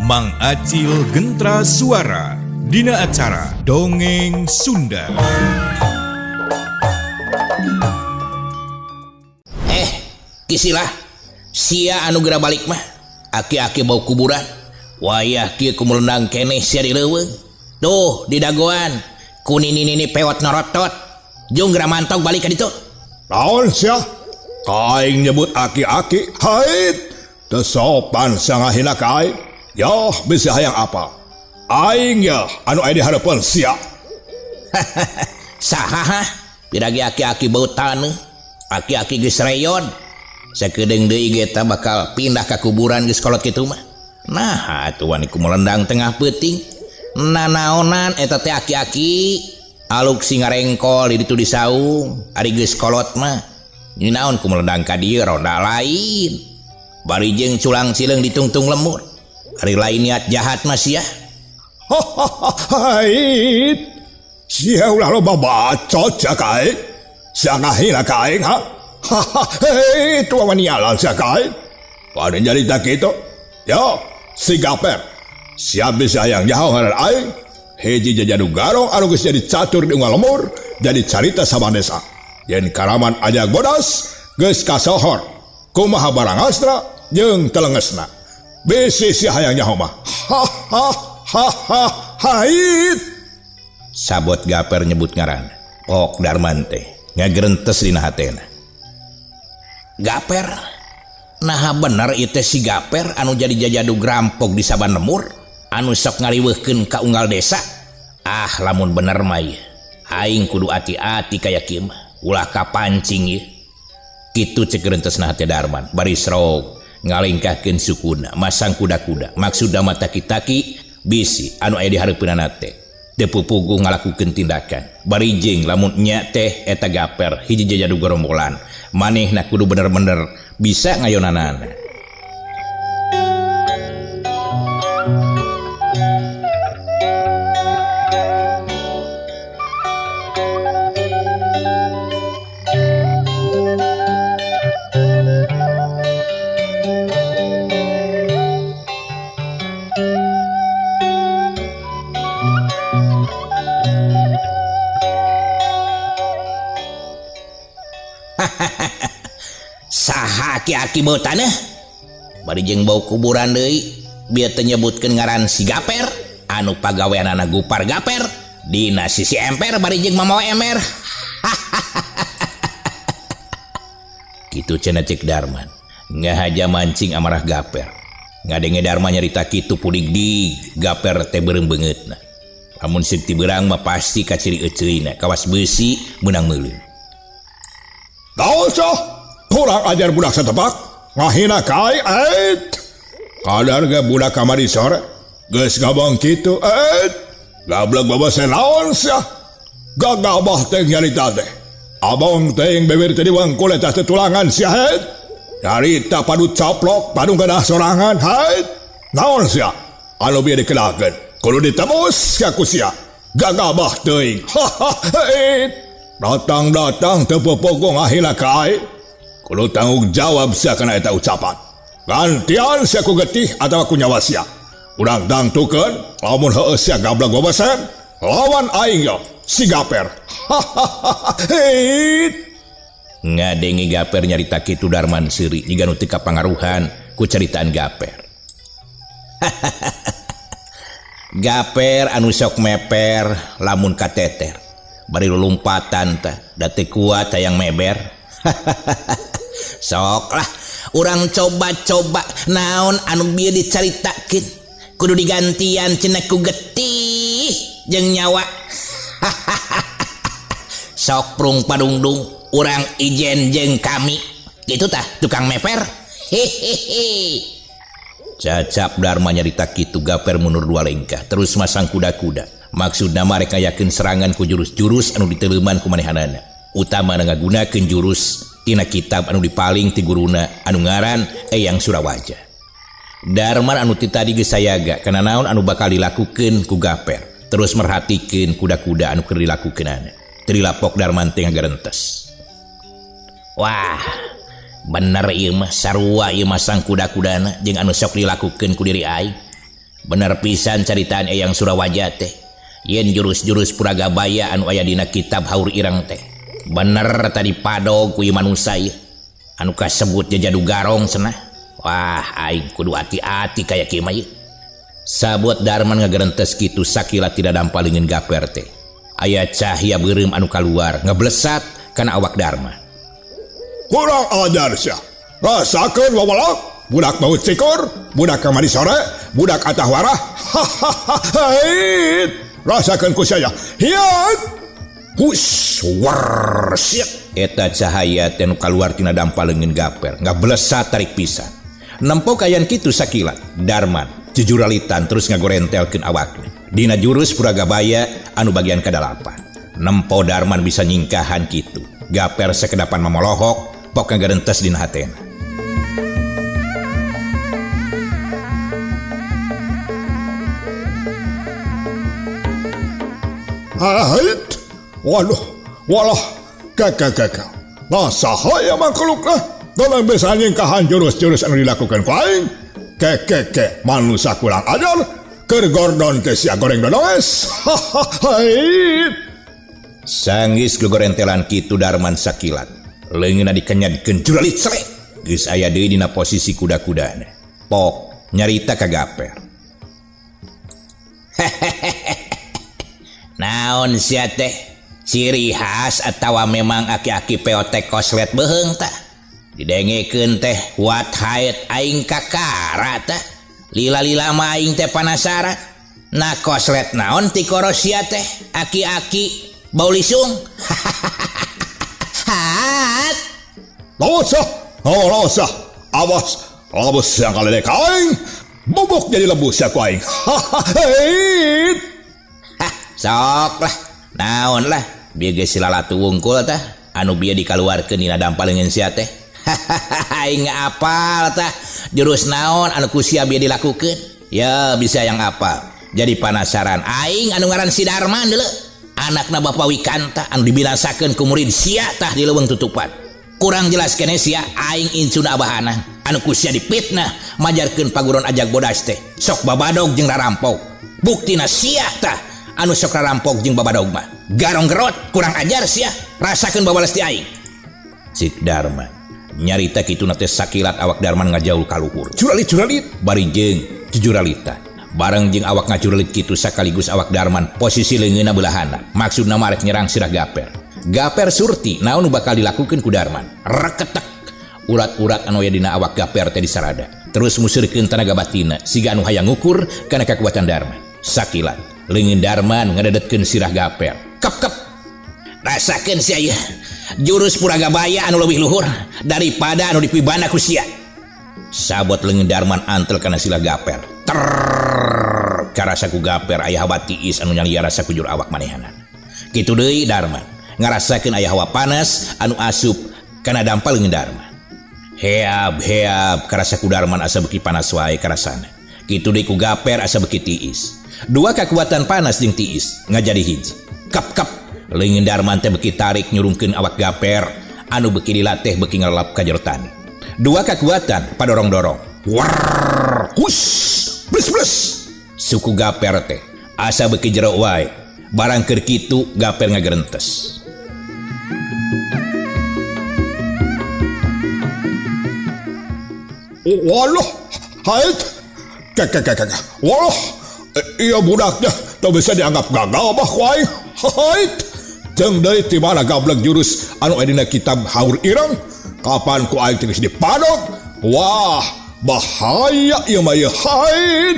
Mang Acil Gentra Suara Dina acara Dongeng Sunda. Eh, kisilah sia anu geura balik mah aki-aki bau kuburan wayah kieu kumelendang keneh sia di leuweung tuh di dagoan ku nini-nini pewot norotot jung geura mantog balik ka ditu. Naon sia? Kaing nyebut aki-aki, hait. Teu sopan sia ngahina ka aing. Yoh bisi hayang apa? Aing yeuh anu aya di hareupeun sia. Saha hah? Piragi aki-aki bau taneuh. Aki-aki geus reyon. Sakedeung deui ge eta bakal pindah ka kuburan geus kolot kitu mah. Nah, atuh wani kumelendang tengah peuting. Nanaonan eta teh aki-aki aluk si ngarengkol di ditu di saung ari geus kolot mah. Ini naon kumelendang ka dieu roda lain. Bari jeung culang cileung ditungtung lemur. Ari lain niat jahat mah sia. Hait. Sia ulah loba bacot sia ka aing. Sia ngahina ka aing ha. Hei, tua manialan sia ka aing. Pada nyarita kitu. Yo, si gaper. Sia bisa hayang nyaho ngaran aing. Hiji jajadu garong anu geus jadi catur di unggal lemur, jadi carita saban desa. Yen karaman ajag bodas, geus kasohor. Kumaha barang astra jeung telengesna. Bisi si hayang nyaho mah. Ha ha ha ha hait. Sabot gaper nyebut ngaran. Pok Darman teh ngagerentes dina hatena. Gaper. Naha bener ieu teh si Gaper anu jadi jajadu rampok di saban lemur, anu sok ngariweuhkeun ka unggal desa. Ah, lamun bener mah ieu. Aing kudu ati-ati kaya kieu mah. Ulah kapancing ieu. Kitu cek gerentesna hate Darman, bari srog ngalengkahkeun sukuna, masang kuda-kuda. Maksudna mah taki-taki bisi anu aya di hareupeunana teh. Teu pupuguh ngalakukeun tindakan. Bari jeung lamun nya teh eta Gaper hiji jajadu gorombolan. Manehna kudu bener-bener bisa ngayonanana. Saha aki-aki bau tanah bari jeung bau kuburan deui bieu teu nyebutkeun ngaran si Gaper anu pagaweanana gupar gaper dina sisi emper bari jeung mamawa ember. Kitu cenah cek Darman ngahaja mancing amarah Gaper. Ngadenge Darman nyarita kitu pudig-dig Gaper teh beureum beungeutna. Lamun seuk ti beurang mah pasti kaciri euceuina kawas beusi meunang meuleum. Naon sah? Kurang ajar budak satepak ngahina ka aing ait. Kadar ge budak kamari sore geus ngomong kitu ait. Gablek babase naon sia? Gagabah teh nyarita teh. Abong teh bibir teh diwengkul eta teh tulangan sia ait. Nyarita padu coplok padu gadah sorangan hait. Naon sia? Anu bieu dikedakeun kudu ditebus sia ku sia. Gagabah teuing. Hahaha. Datang-datang teu popogo ngahina ka aing. Kudu tanggung jawab sia kana eta ucapan. Gantian sia ku getih atawa ku nyawa sia. Urang tangtukeun lamun heueuh sia gablek babesen lawan aing yo si Gaper. Hahaha. Ngadenge Gaper nyarita kitu Darman seuri jiga nu teu kapangaruhan ku caritaan Gaper. Gaper anu sok meper lamun kateter bari lulumpatan tah da teu kuat hayang meber. Sok lah urang coba-coba naon anu bieu dicaritakeun kudu digantian cenah ku getih jeung nyawa. Sok prung padungdung urang ijen jeung kami kitu tah tukang meper. Hehehe. Cacap Darma nyarita kitu Gaper mundur dua lengkah terus masang kuda-kuda. Maksudna mah rek ngayakeun serangan ku jurus-jurus anu diteleuman ku manehanana. Utama ngagunakeun jurus tina kitab anu dipaling ti guruna anu ngaran Eyang Surawaja. Darman anu ti tadi geus sayaga kana naon anu bakal dilakukeun ku Gaper. Terus merhatikeun kuda-kuda anu keur dilakukeunana. Teu dilapok Darman teh ngagarentes. Wah, bener ieu mah sarua ieu masang kuda-kudana jeung anu sok dilakukeun ku diri aing. Bener pisan caritaan Eyang Surawaja teh. Yen jurus-jurus Puragabaya anu aya dina kitab Haur Ireng teh. Bener tadi padog ku ieu manusa ieu. Anu kasebut jajadu garong cenah. Wah, aing kudu hati-hati kaya kieu mah ieu. Sabot Darman ngagerentes kitu sakila tidak dampalingin Gaper teh. Aya cahaya beureum anu kaluar ngeblesat kana awak Darman. Kurang ajar sia. Rasakeun wawalak. Budak bau cikor, budak kamari sore, budak atah warah. Hahaha. Rasakeun ku sia. Hiat. Hus, war, siap. Eta cahaya teh nu kaluar tina dampaleungeun Gaper ngablesat tarik pisan. Nempo kayan kitu sakilat Darman jujuralitan terus ngagorentelkeun awakna. Dina jurus Puragabaya anu bagian kadalapan. Nempo Darman bisa nyingkahan kitu. Gaper sakedapan mamolohok pok ngagerentes dina hatena. Hait. Waduh, walah, kakak. Nah, sahaya mangkulukna. Tolong bisa nyingkahan jurus-jurus anu dilakukan ku aing. Kekeke, manusia kurang ajar. Keur gordon ke sia goreng dodoes. Hahaha. Sanggis gogorentelan kitu Darman sakilat. Leungeunna dikenyadkeun juralit selek. Geus aya deui dina posisi kuda-kudana. Pok nyarita ka Gaper. Naon sia teh? Ciri khas atawa memang aki-aki peotek koslet beuheung tah? Didengekeun teh wat haet aing kakara tah. Lila-lila mah aing teh panasaran. Nah koslet naon ti korosia teh? Aki-aki bau lisung. Hat. Losah, oh losah. Awas, labus yang kali dek aing. Bubuk jadi lebu sia ku aing. Hahaha. Sok lah, naon lah, bieu geus silalatu wungkul tah, anu bieu dikaluarkeun dina dampaleungeun sia teh. Aing apal tah, jurus naon anu ku sia bieu dilakukeun? Ya bisa yang apal. Jadi panasaran aing anu ngaran si Darman deuleu. Anakna Bapak Wikanta anu dibinasakeun ku murid sia tah di leuweung tutupan. Kurang jelas keneh sia aing incuna abahana anu ku sia dipitnah majarkeun paguron ajag bodas teh. Sok babadog jeung rarampok. Buktina sia tah anu sok rarampok jeung babadog mah. Garong gerot kurang ajar sia, rasakeun babales ti aing. Cik Darman nyarita kituna teh sakilat awak Darman ngajaul ka luhur. Curalit-curalit bari jeung jujuralita. Bareng jeung awak ngacuralit kitu sakaligus awak Darman posisi leungeunna beulahana. Maksudna mah rek nyerang sirah Gaper. Gaper surti naon nu bakal dilakukeun ku Darman. Reketek urat-urat anu aya dina awak Gaper teh disarada. Terus museurkeun tanaga batina siga anu hayang ngukur kana kakuatan Darman. Sakilat leungeun Darman ngadedetkeun sirah Gaper. Kep kep. Rasakeun sia ieu jurus Puragabaya anu leuwih luhur daripada anu dipibana ku sia. Sabot leungeun Darman antel kana sirah Gaper. Trrrr, karasa ku Gaper aya hawa tiis anu nyaliara sakujur awak manehana. Kitu deui Darman ngarasakeun aya hawa panas anu asup kana dampal leungeun Darman. Heab heab karasa ku Darman asa beuki panas wae karasana. Kitu deui ku Gaper asa beuki tiis. Dua kakuatan panas jeung tiis ngajadi hiji. Kap kap leungeun Darman teh beuki tarik nyurungkeun awak Gaper anu beuki dilatih beuki ngalelap ka jero taneuh. Dua kakuatan padorong-dorong. War, hus, blus blus. Suku Gaper teh asa beuki jero wae. Barang keur kitu Gaper ngagerentes. Walah, haet. Kek. Walah, iya budaknya teu bisa dianggap gagal bah ku aing. Haet. Jeung deui ti mana gablek jurus anu aya dina kitab Haur Ireng? Kapan ku aing teh geus dipadog? Wah, bahaya ieu mah ieu. Haet.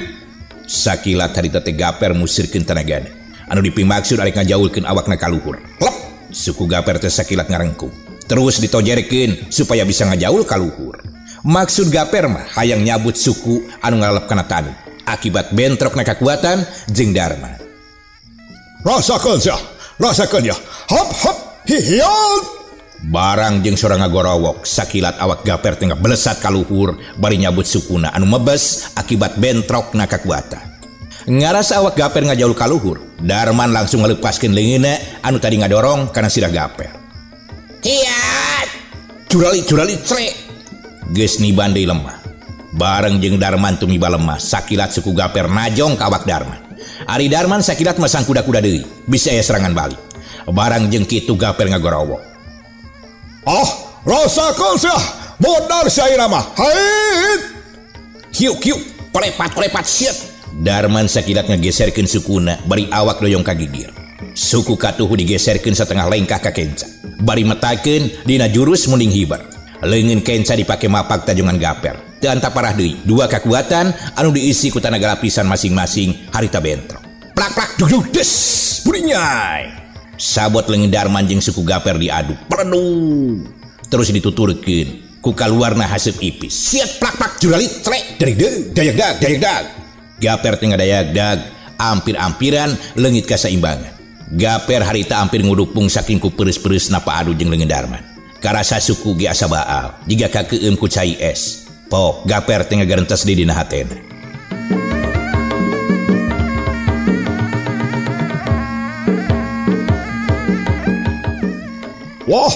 Sakilat harita teh Gaper musirkeun tanagana. Anu dipimaksud arek ngajaulkeun awakna ka luhur. Lep, suku Gaper teh sakilat ngarengkung. Terus ditojerkeun supaya bisa ngajaul ka luhur. Maksud Gaper mah hayang nyabut suku anu ngalalep kana tanu. Akibat bentrokna kakuatan jeung Darman. Rasakeun sia, rasakeun ya. Hop hop hihiat. Barang jeung sora ngagorowok sakilat awak Gaper teh ngeblesat ka luhur bari nyabut sukuna anu mebes akibat bentrokna kakuatan. Ngarasa awak Gaper ngajaul ka luhur, Darman langsung ngaleupaskeun leungeunna anu tadi ngadorong kana sirah Gaper. Hiat! Curali curali cre. Geus niban deui lemah. Bareng jeung Darman tumiba lemah, sakilat suku Gaper najong ka awak Darman. Ari Darman sakilat masang kuda-kuda deui, bisa aya serangan balik. Barang jeung kitu Gaper ngagorowok. Ah, rasakeun sia, modar sia ayeuna mah. Hait. Kieu kieu, kolepat-kolepat siet. Darman sakilat ngageserkeun sukuna bari awak doyong ka gigir. Suku katuhu digeserkeun satengah lengkah ka kenca. Bari metakeun dina jurus munding hiber. Leungeun kenca dipake mapak tajongan Gaper. Teu anta parah deui, dua kakuatan anu diisi ku tanaga lapisan masing-masing harita bentrok. Plak plak dug dug des burinyai. Sabot leungeun Darman jeung suku Gaper diadu. Peredu. Terus dituturkeun ku kaluarna haseup ipis. Siat plak plak juralit trek dari deug dayak dag dayak dag. Gaper teh ngadayak dag ampir-ampiran leungit kasaimbangan. Gaper harita ampir ngudupung saking ku peureus-peureus napa adu jeung leungeun Darman. Karasa suku ge asa baal jiga kakeueum ku cai es. Pok Gaper teh ngagerentes di dina hatena. Wah,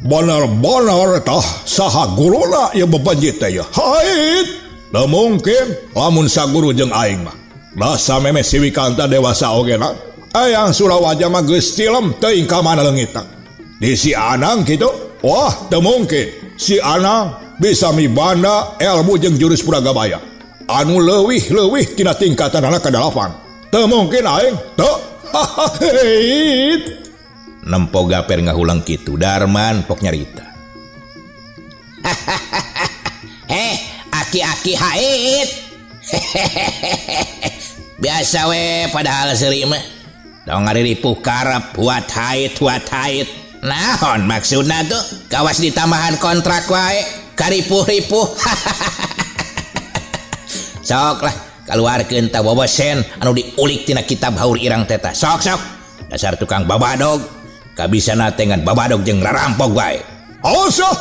bener-bener tah saha guruna ieu bebenjit teh ieu. Hait, teu mungkin lamun saguru jeung aing mah. Da sameme si Wikanta dewasa ogena. Eyang Surawaja mah geus tilem teuing ka mana leungitna. Di si Anang kitu, wah teu mungkin. Si Anang bisa mibanda ilmu jeung jurus Puragabaya. Anu leuwih-leuwih tina tingkatan anak kadalapan. Teu mungkin aing, teu. Hait. Nempo Gaper ngahulang kitu, Darman pok nyarita. Heh, aki-aki hait. Biasa we padahal seuri mah. Tong ngariripuh karep buat hait buat hait. Naon maksudna tuh? Kawas ditambahan kontrak wae, karipuh-ripuh. Sok lah, kaluarkeun tah wawasen anu diulik tina kitab haur irang teh tah. Sok sok. Dasar tukang babadog. Kabisana teh ngan babadog jeung rarampok wae. Awas sia.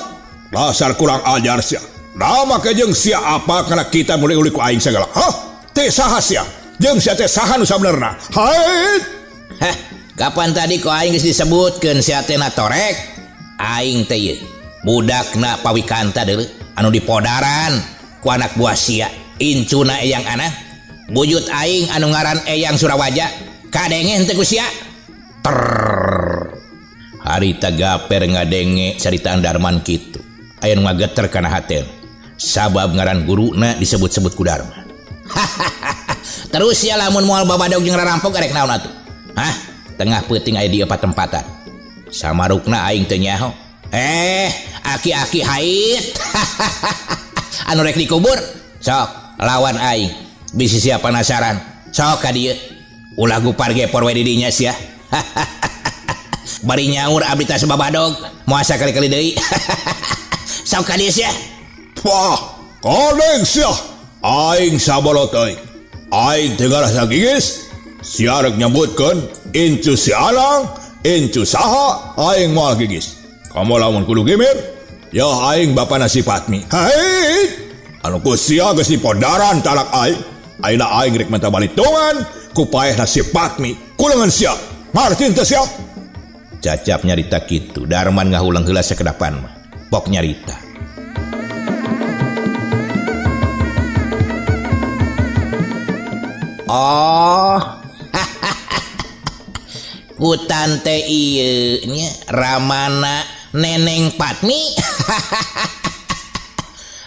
Dasar kurang ajar sia. Nama ke jeung sia apa kana kita mulai ulik ku aing segala. Hah? Teh saha sia? Jeung sia teh saha nu sabenerna? Hait. Hah, kapan tadi ku aing geus disebutkeun sia teh na torek? Aing teh ieu budakna Pawikanta deuleu anu dipodaran ku anak buah sia. Incuna Eyang Anang. Buyut aing anu ngaran Eyang Surawaja. Kadenge henteu ku sia. Ter. Harita Gaper ngadenge caritaan Darman kitu. Aya nu ngageter kana hatena. Sabab ngaran guruna disebut-sebut ku Darman. Terus ya lamun moal babadog jeung rarampok arek naon atuh? Hah? Tengah peuting aya di patempatan. Samarukna aing teu nyaho. Aki-aki hait. Anu rek dikubur. Sok lawan aing. Bisi sia penasaran. Sok ka dieu. Ulah gupar gepor we di dinya sia. Bari nyaur abdi tas babadog. Moal sakali-kali deui. Sok ka dieu sia. Wah, kodeng sia. Aing sabolo teuing. Aing teu ngarasa gigis. Sia rek nyebutkeun incu si Anang, incu saha, aing moal gigis. Kamu lamun kudu gimir, ya aing bapana si Patmi. Hei, anu ku sia geus dipodaran talak aing. Ayeuna aing rek minta balitungan ku paehna si Patmi. Kulengan sia. Ngarti teu sia? Cacap nyarita kitu, Darman ngahulang heula sakedapan mah. Pok nyarita. Oh. Ku tante ieu nya Ramana Neneng Patmi.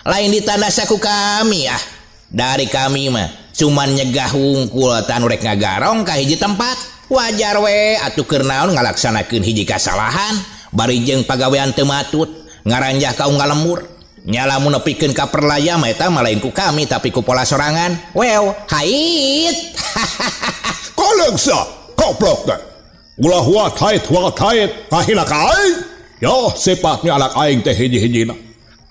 Lain ditanda saku kami ah. Dari kami mah cuman nyegah wungkul tanu rek ngagarong ka hiji tempat. Wajar we atuh keur naon ngalaksanakeun hiji kasalahan bari jeung pagawean teu matut ngaranjah ka unggal lembur. Nya lamun nepikeun ka perlaya mah eta mah lain ku kami tapi ku pola sorangan. Wew, hait. Koleng sia, koplok teh. Ulah wat hait wat hait ngahina ka aing. Yo sifatnya anak aing teh hiji-hijina.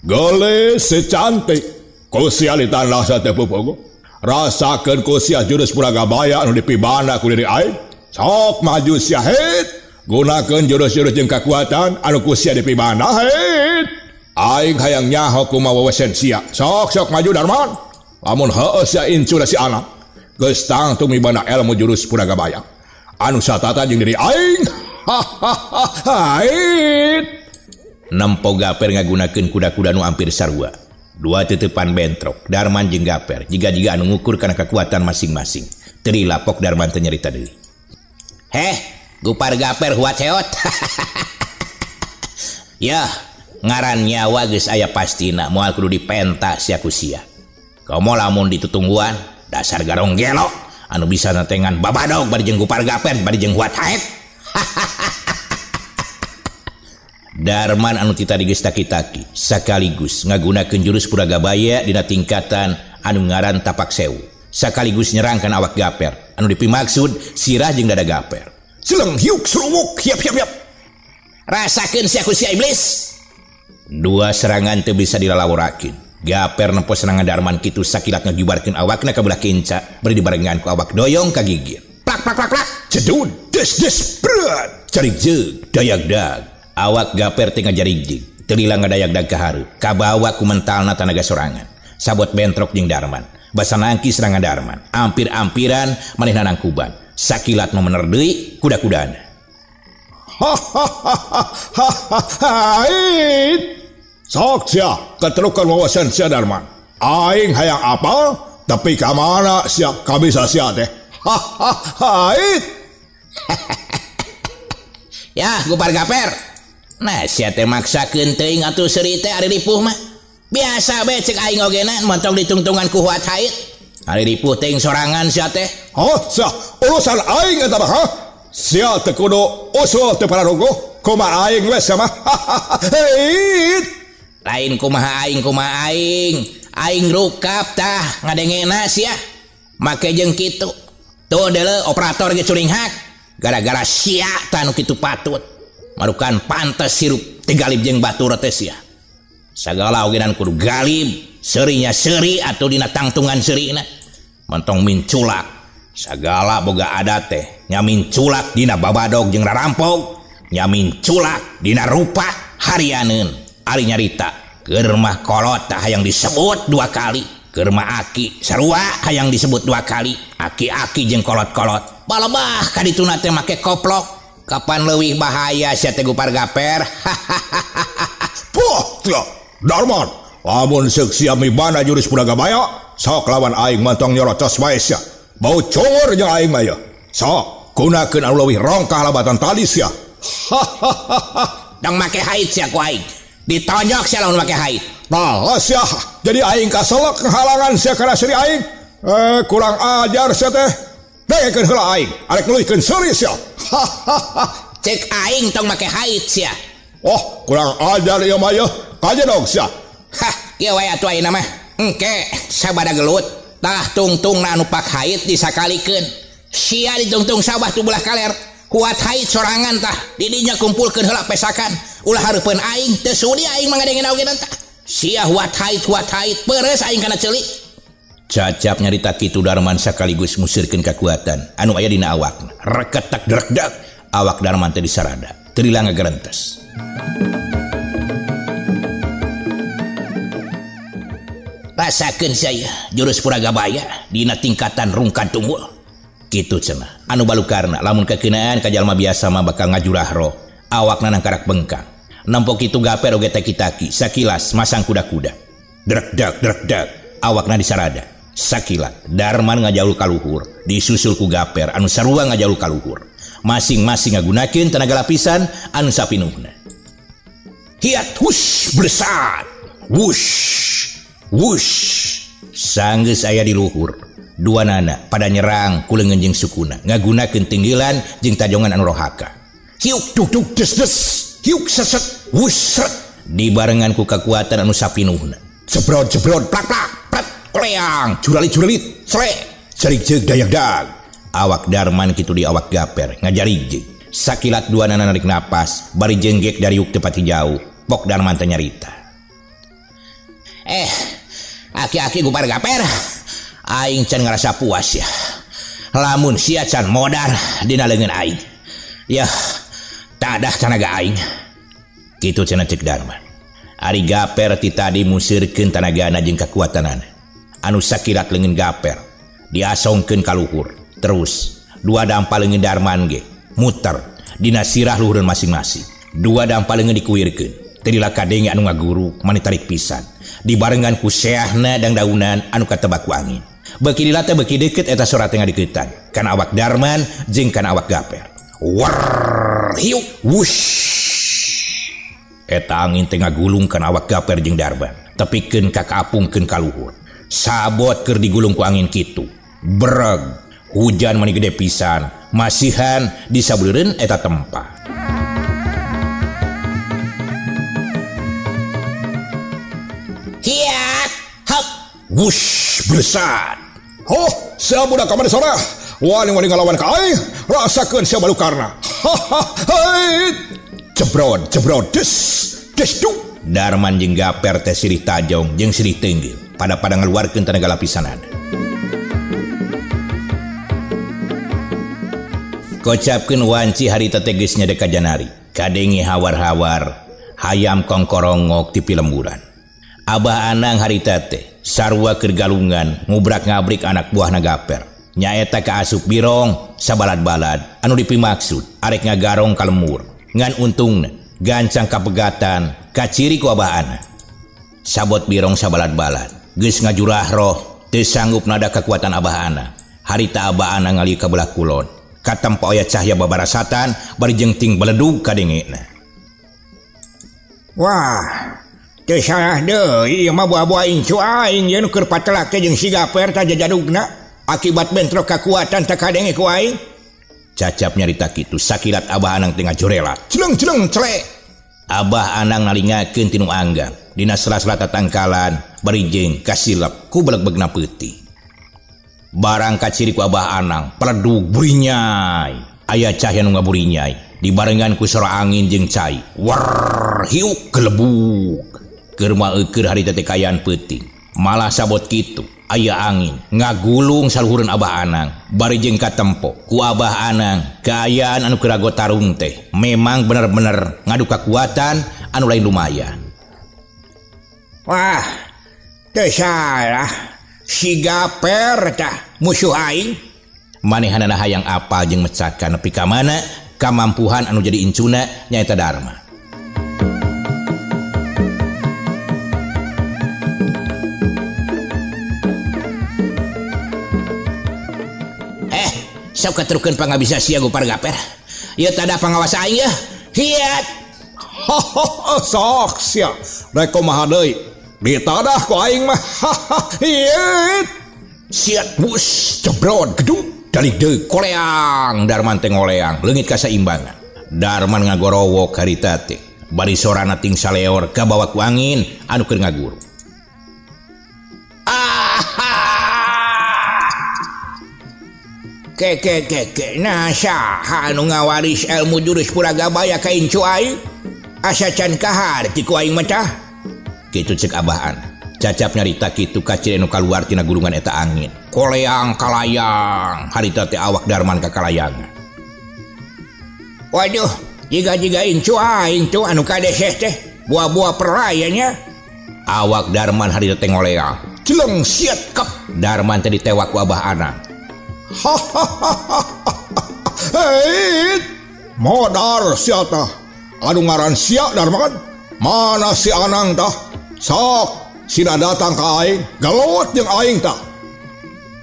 Gelis secantik. Ku sia ditandasa teh pupugu. Rasakeun ku sia jurus Puragabaya anu dipibanda ku diri aing. Sok maju sia hit. Gunakeun jurus-jurus jeung kakuatan anu ku sia dipibanda hit. Aing hayang nyaho kumaha wewesen sia. Sok sok maju Darman. Lamun heueuh sia incu da si anak. Geus tangtu mibanda ilmu jurus Puragabaya. Anu satata jeung diri aing. Hait. Nempo Gaper ngagunakeun kuda-kuda nu ampir sarua. Dua tetepan bentrok Darman jeung Gaper jiga-jiga anu ngukur kana kekuatan masing-masing. Teu dilapok Darman teh nyarita deui. Heh, Gupar Gaper huat heot. Yah, ngaran nyawa geus aya pastina moal kudu dipenta sia ku sia. Komo lamun ditutungguan dasar garong gelo anu bisa netengan babadog bari jeung Gupar Gaper bari jeung huat haet. Darman anu ti tadi geus taki-taki sakaligus ngagunakeun jurus Puragabaya dina tingkatan anu ngaran tapak sewu sakaligus nyerangkan awak Gaper anu dipimaksud sirah jeung dada Gaper. Celeng hiuk serumuk hiap hiap hiap. Rasakeun sia ku sia iblis. Dua serangan teu bisa dilalaworakeun. Gaper nempo serangan Darman kitu sakilat ngagibarkeun awakna ka belah kenca bari dibarengan ku awak doyong ka gigir. Plak plak plak plak. Cedud des des berat. Carig jeug dayag dag. Awak Gaper teh ngajarigdig. Teu lila ngadayag-dag ka hareup. Kabawa ku mentalna tanaga sorangan. Sabot bentrok jeung Darman. Basa nangkis serangan Darman. Ampir-ampiran manehna nangkuban. Sakilat memener deui kuda-kudana. Sok sia keterukan wawasan sia Darman. Aing hayang apal tapi ka mana sia kabisa sia teh. Ya, Gupar Gaper. Nah, sia teh maksakeun teuing atuh seuri teh ari ripuh mah. Biasa bae cek aing ogena montong ditungtungan ku huat hait. Ari ripuh teuing sorangan sia teh. Oh, sia urusan aing eta mah. Sia teu kudu usul teu pararuguh kumaha aing we sia mah. Lain kumaha aing kumaha aing. Aing rukap tah ngadengena sia. Make jeung kitu. Tuh deuleu operator ge curinghak. Gara-gara sia tah nu kitu patut. Marukan pantes hirup teu galib jeung batur teh sia. Sagala ogenan kudu galib, seurinya seuri atuh dina tangtungan seurina. Mentong minculak. Sagala boga adat teh nya minculak dina babadog jeung rarampog, nya minculak dina rupa harianeun. Ari nyarita keur mah kolot tah hayang disebut dua kali, keur mah aki sarua hayang disebut dua kali, aki-aki jeung kolot-kolot. Balebah ka dituna teh make koplok. Kapan leuwih bahaya sia teh Gupar Gaper? Poh, tia. Darman, lamun seuk sia mibana jurus Puragabaya, sok lawan aing mantong nyorocos wae sia. Bau cungur jeung aing mah ya. Sok gunakeun anu leuwih rongkah labatan tali sia. Dong make hait sia ku aing. Ditonjok sia lamun make hait. Nah, sia jadi aing kaselek halangan sia kana seuri aing. Kurang ajar sia teh. Dengekeun heula aing, arek nuluykeun seuri sia. Cek aing tong make hait sia. Oh, kurang ajar ieu mah yeuh. Kajedog sia. Hah, ieu wae atuh ayeuna mah. Engke sabada gelut. Tah tungtungna anu pak hait disakalikeun. Sia ditungtung sabah tu belah kaler. Kuat hait sorangan tah. Didinya kumpulkeun heula pesakan. Ulah hareupeun aing, teu sudi aing mah ngadengena oge tah. Sia huat hait peres aing kana ceuli. Cacap nyarita kitu Darman sakaligus musirkeun kakuatan anu aya dina awakna. Reketek drekdek awak Darman teh disarada. Teu lila ngagerentes. Rasakeun saya jurus Puragabaya dina tingkatan rungkad tunggul. Kitu cenah. Anu balukarna lamun kakeunaan ka jalma biasa mah bakal ngajurah roh. Awakna nangkarak bengkang. Nempo kitu Gaper oge taki-taki sakilas masang kuda-kuda. Drekdek drekdek awakna disarada. Sakilat Darman ngajaul ka luhur, disusul ku Gaper anu sarua ngajaul ka luhur. Masing-masing ngagunakeun tenaga lapisan anu sapinuhna. Hiat hush blesat. Wush. Wush. Sanggeus aya di luhur. Dua nana pada nyerang ku leungeun jeung sukuna ngagunakeun tinggilan jeung tajongan anu rohaka. Hiuk duk duk des des. Hiuk seset wush seret. Dibarengan ku kakuatan anu sapinuhna. Jebrot jebrot plak plak pret koleang juralit juralit sre jarik jeug dayak dag. Awak Darman kitu di awak Gaper ngajarig. Sakilat dua nana narik napas bari jenggek dari yuk tepati jauh. Pok Darman teh nyarita. Aki-aki Gupar Gaper, aing can ngarasa puas ya. Lamun sia can modar dina leungeun aing. Yah, tadah tanaga aing. Kitu cenah cek Darman. Ari Gaper ti tadi musirkeun tanagana jeung kakuatanana. Anu sakilat leungeun Gaper diasongkeun ka luhur. Terus dua dampa leungeun Darman ge muter dina sirah luhureun masing-masing. Dua dampa leungeun dikuirkeun. Teu lila kadenge anu ngaguru mani tarik pisan. Dibarengan ku seahna dangdaunan anu katebak ku angin. Beuki lila teh beuki deukeut eta sora teh ngadeuketan kana awak Darman jeung kana awak Gaper. War hiuk wush. Eta angin teh ngagulung kana awak Gaper jeung Darman. Tepikeun ka kaapungkeun ka luhur. Sabot keur digulung ku angin kitu. Breg, hujan mani gede pisan, masihan disabeureun eta tempa. Hiat, hap, wush, blesat. Ho, sia budak kamari sore. Wani-wani ngalawan ka aing, rasakeun sia balukarna. Hahaha. Jebrod, jebrod, des, des du. Darman jeung Gaper teh sirih tajong jeung sirih tenggil, pada-pada ngaluarkeun tenaga lapisanana. Kocapkeun wanci harita teh geus nyadek ka janari. Kadenge hawar-hawar, hayam kongkorongok ti pilemburan. Abah Anang harita teh sarua keur galungan ngubrak-ngabrik anak buahna Gaper. Nyaeta kaasup birong sabalad-balad anu dipimaksud arek ngagarong ka lemur. Ngan untungna gancang kapegatan kaciri ku Abah Anang. Sabot birong sabalad-balad geus ngajurah roh teu sanggup nada kekuatan Abah Anang. Harita Abah Anang ngali ka belah kulon. Katempo aya cahya babarasatan bari jeung ting beledug kadengena. Wah, teu salah deui ieu mah buah-buah incu aing ieu nu keur patelak teh jeung si Gaper tah jajadugna akibat bentrok kakuatan teh kadenge ku aing. Cacap nyarita kitu sakilat Abah Anang teh ngajorelat. Celeng-celeng celek. Abah Anang nalingakeun tinu anggang dina sela-sela tatangkalan bari jeung kasilep ku beleg-begna peuting. Barang kaciri ku Abah Anang peledug burinyai. Aya cahya nu ngaburinyai dibarengan ku sora angin jeung cai. War hiuk gelebug. Keur maeukeun harita teh kaayaan peuting. Malah sabot kitu aya angin ngagulung saluhureun Abah Anang bari jeung katempo ku Abah Anang kaayaan anu keur rago tarung teh memang bener-bener ngadu kakuatan anu lain lumayan. Wah, teu salah. Si Gaper tah musuh aing. Manehanana hayang apal jeung mecakan nepi ka mana kamampuhan anu jadi incuna nyaeta Dharma. Sok katerukeun pangabisa sia gopar Gaper. Ieu tada pangawas aing yeuh. Hiat. Hahaha, sok sia. Rek kumaha deui? Ditadah ku aing mah. Hahaha, hiat. Siat bus jebrod gedung dalik deui koleang. Darman teh ngoleang leungit kasaimbangan. Darman ngagorowok harita teh. Bari sorana ting saleor kabawa ku angin anu keur ngaguru. Ke ke ke ke nah saha anu ngawaris ilmu jurus Puragabaya ka incu aing? Asa can kaharti ku aing mah tah. Kitu ceuk Abah Anang. Cacap nyarita kitu kaciri nu kaluar tina gulungan eta angin. Koleang kalayang harita teh awak Darman ka kalayangan. Waduh, jiga-jiga incu aing tuh anu kadeseh teh buah-buah perlayanya. Awak Darman harita teh ngoleang. Celeng siat kep. Darman teh ditewak ku Abah Anang. Hahaha. Hei, modar sia tah. Anu ngaran sia Darman kan? Mana si Anang tah? Sok, sina datang ka aing, gelut jeung aing tah.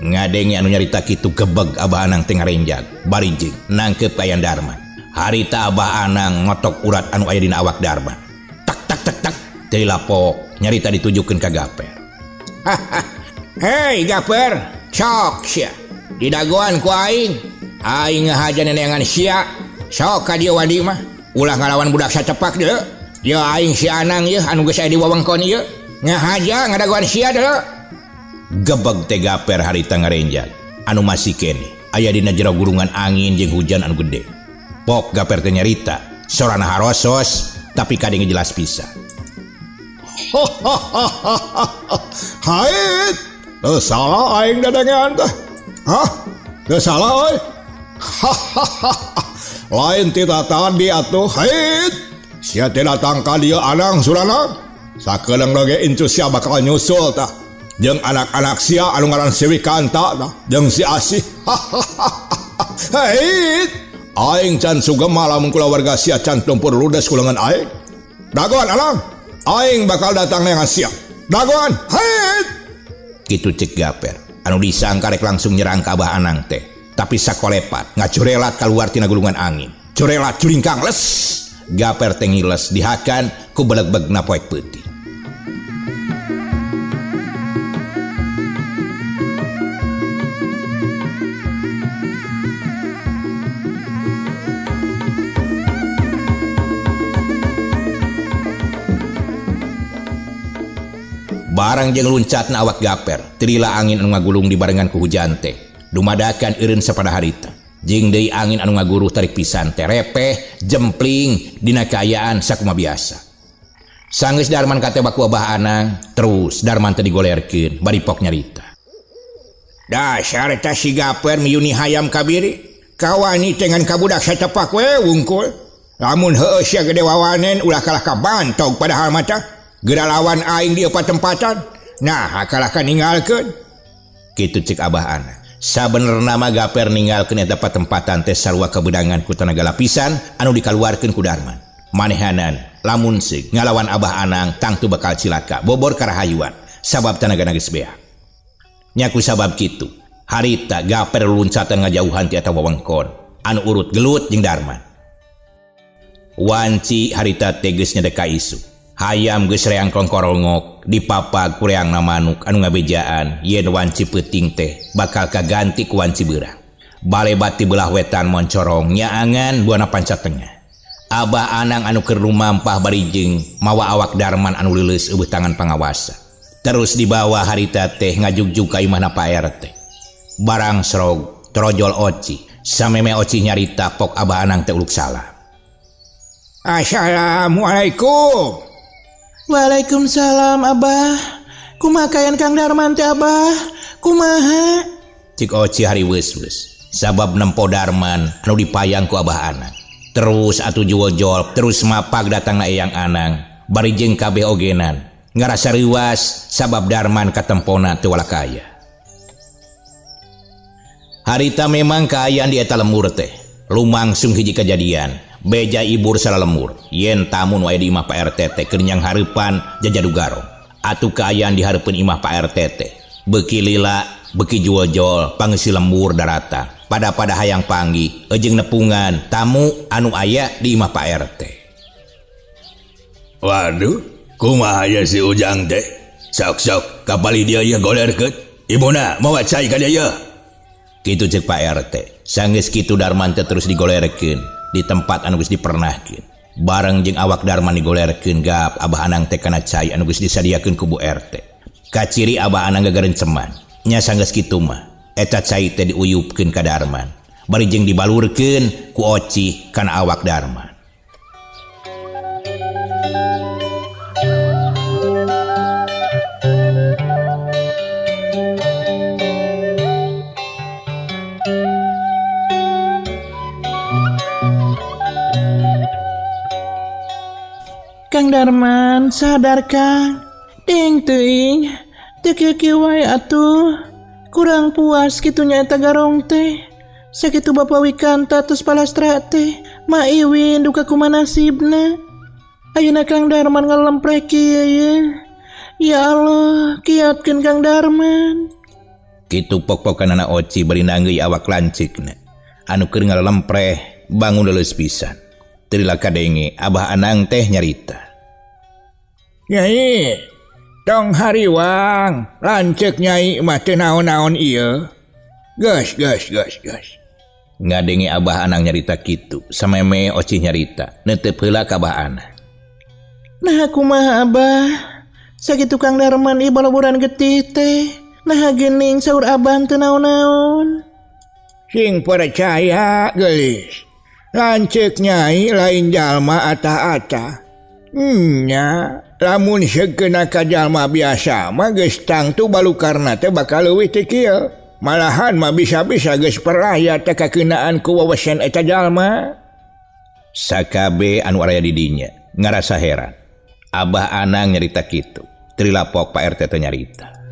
Ngadenge anu nyarita kitu gebeg Abah Anang teh ngarenjag, bari jeung nangkep kayan Darman. Harita Abah Anang ngotok urat anu aya dina awak Darman. Tak tak tak tak, teu lapok nyarita ditujukeun ka Gaper. Hei Gaper, sok sia. Didagoan ku aing. Aing ngahaja neneangan sia. Sok ka dieu wadi mah. Ulah ngalawan budak sacepak deui. Ya aing si Anang yeuh anu geus aya di wewengkon ieu. Ngahaja ngadagoan sia deui. Gebeg teh Gaper harita ngarenjag anu masih keneh aya dina jero gurungan angin jeung hujan anu gede. Pok Gaper teh nyarita sorana harosos tapi kadenge jelas pisan. Hait, teu salah aing dadengean teh. Hah? Teu salah euy. Lain tita tadi atuh. Hait, sia teh datang ka dieu Anang surana. Sakedeung lage incu sia bakal nyusul tah. Jeung anak-anak sia anu ngaran si Wikanta tah, jeung si Asih. Hait, aing can sugema lamun kulawarga sia can tumpur ludes ku leungeun aing. Dagoan Anang, aing bakal datang neangan sia. Dagoan, heit. Kitu cek Gaper. Anu disangka rek langsung nyerang ka Abah Anang teh. Tapi sakolepat ngacorelat keluar tina gulungan angin. Corelat curingkang les. Gaper teh ngiles dihakan ku belegbegna poek peuting. Barang jeung luncatna awak Gaper, tilila angin anu ngagulung dibarengan ku hujan teh. Dumadakan eureun sapada harita. Jeung deui angin anu ngaguruh tarik pisan teh repeh, jempling dina kaayaan sakumaha biasa. Sanggeus Darman katebak ku Abah Anang, terus Darman teh digolerkeun bari pok nyarita. Dasar eta si Gaper miyuni hayam kabiri. Kawani teh ngan ka budak satepak we wungkul. Lamun heueuh sia gede wawanen ulah kalah ka bantog padahal mah tah. Geura lawan aing di patempatan. Nah, kalah ka ninggalkeun. Kitu cek Abah Anang. Sabenerna mah Gaper ninggalkeun eta patempatan teh sarua kabedangan ku tanaga lapisan anu dikaluarkeun ku Darman. Manehanan lamun seug ngalawan Abah Anang tangtu bakal cilaka bobor karahayuan sabab tanagana geus beak. Nya ku sabab kitu, harita Gaper luncatan ngajauhan ti eta wewengkon anu urut gelut jeung Darman. Wanci harita teh geus nyedek ka isu. Hayam geus reang kongkorongok dipapag ku reangna manuk anu ngabejaan yen wanci peuting teh bakal kaganti ku wanci beurang. Balebat ti belah wetan moncorong nyaangan buana panca tengah. Abah Anang anu keur lumampah bari jeung mawa awak Darman anu leuleus eueuh tangan pangawasa. Terus dibawa harita teh ngajugjug ka imahna Pak RT. Barang serog torojol Oci, sameme Oci nyarita pok Abah Anang teh uluk salah. Assalamualaikum. Waalaikumsalam Abah. Kumaha kaayaan Kang Darman teh Abah? Kumaha? Cik Oci hari weus-weus. Sabab nempo Darman anu dipayang ku Abah Anang. Terus atuh jual-jol, terus mapag datangna Eyang Anang. Bari jeung kabeh ogenan. Ngarasa reuas sabab Darman katempona teu walakaya. Harita memang kaayaan di eta lemur teh. Lumangsung hiji kejadian. Beja ibur salah lemur. Yen tamu nu aya di imah Pak RT teh keur nyang hareupan jajadu garong. Atuh kaayaan di hareupeun imah Pak RT teh. Beuki lila, beuki jual-jol, pangeusi lembur darata. Pada-pada hayang panggih, eujeung nepungan tamu anu aya di imah Pak RT. Waduh, kumaha aya si Ujang teh? Sok-sok kapali dia ieu golerkeun. Ibuna mawa cai ka dia ieu. Kitu ceuk Pak RT. Sanggeus kitu Darman teh terus digolerkeun di tempat anu geus dipernahkeun. Bareng jeung awak Darman digolerkeun gap Abah Anang teh kana cai anu geus disadiakeun ku Bu RT. Kaciri Abah Anang gagarenceman. Nya sanggeus kitu mah eta cai teh diuyupkeun ka Darman. Bari jeung dibalurkeun ku Oci kana awak Darman. Kang Darman sadar Kang. Ding teuing teu kieu-kieu wae atuh. Kurang puas kitu nya eta garong teh. Sakitu Bapak Wikanta tos palastra teh. Ma Iwin duka kumaha nasibna. Ayeuna Kang Darman ngalempreh kieu ye. Ya Allah, kiatkeun Kang Darman. Kitu pok-pokanana Oci bari nanggeuy awak lanceukna. Anu keur ngalempreh bangun leuleus pisan. Teu kadenge Abah Anang teh nyarita. Nyai, tong hariwang, lanceuk nyai mah teu naon-naon ieu. Geus, geus, geus, geus. Ngadenge Abah Anang nyarita kitu, sameme Oci nyarita, neuteup heula ka Abah Anang. Nah kumaha Abah? Sakitu Kang Darman ieu balaburan getih teh. Nah geuning saur Abah teu naon-naon. Sing percaya geulis. Lanceuk nyai lain jalma atah-atah. Nya, lamun seukena ka jalma biasa mah geus tangtu balukarna teh bakal leuwih ti kieu. Malahan mah bisa-bisa geus peraya teh kakeunaan ku wawasan eta jalma. Sakabe anu araya di dinya ngarasa heran. Abah Anang nyarita kitu. Trilapok Pak RT teh nyarita.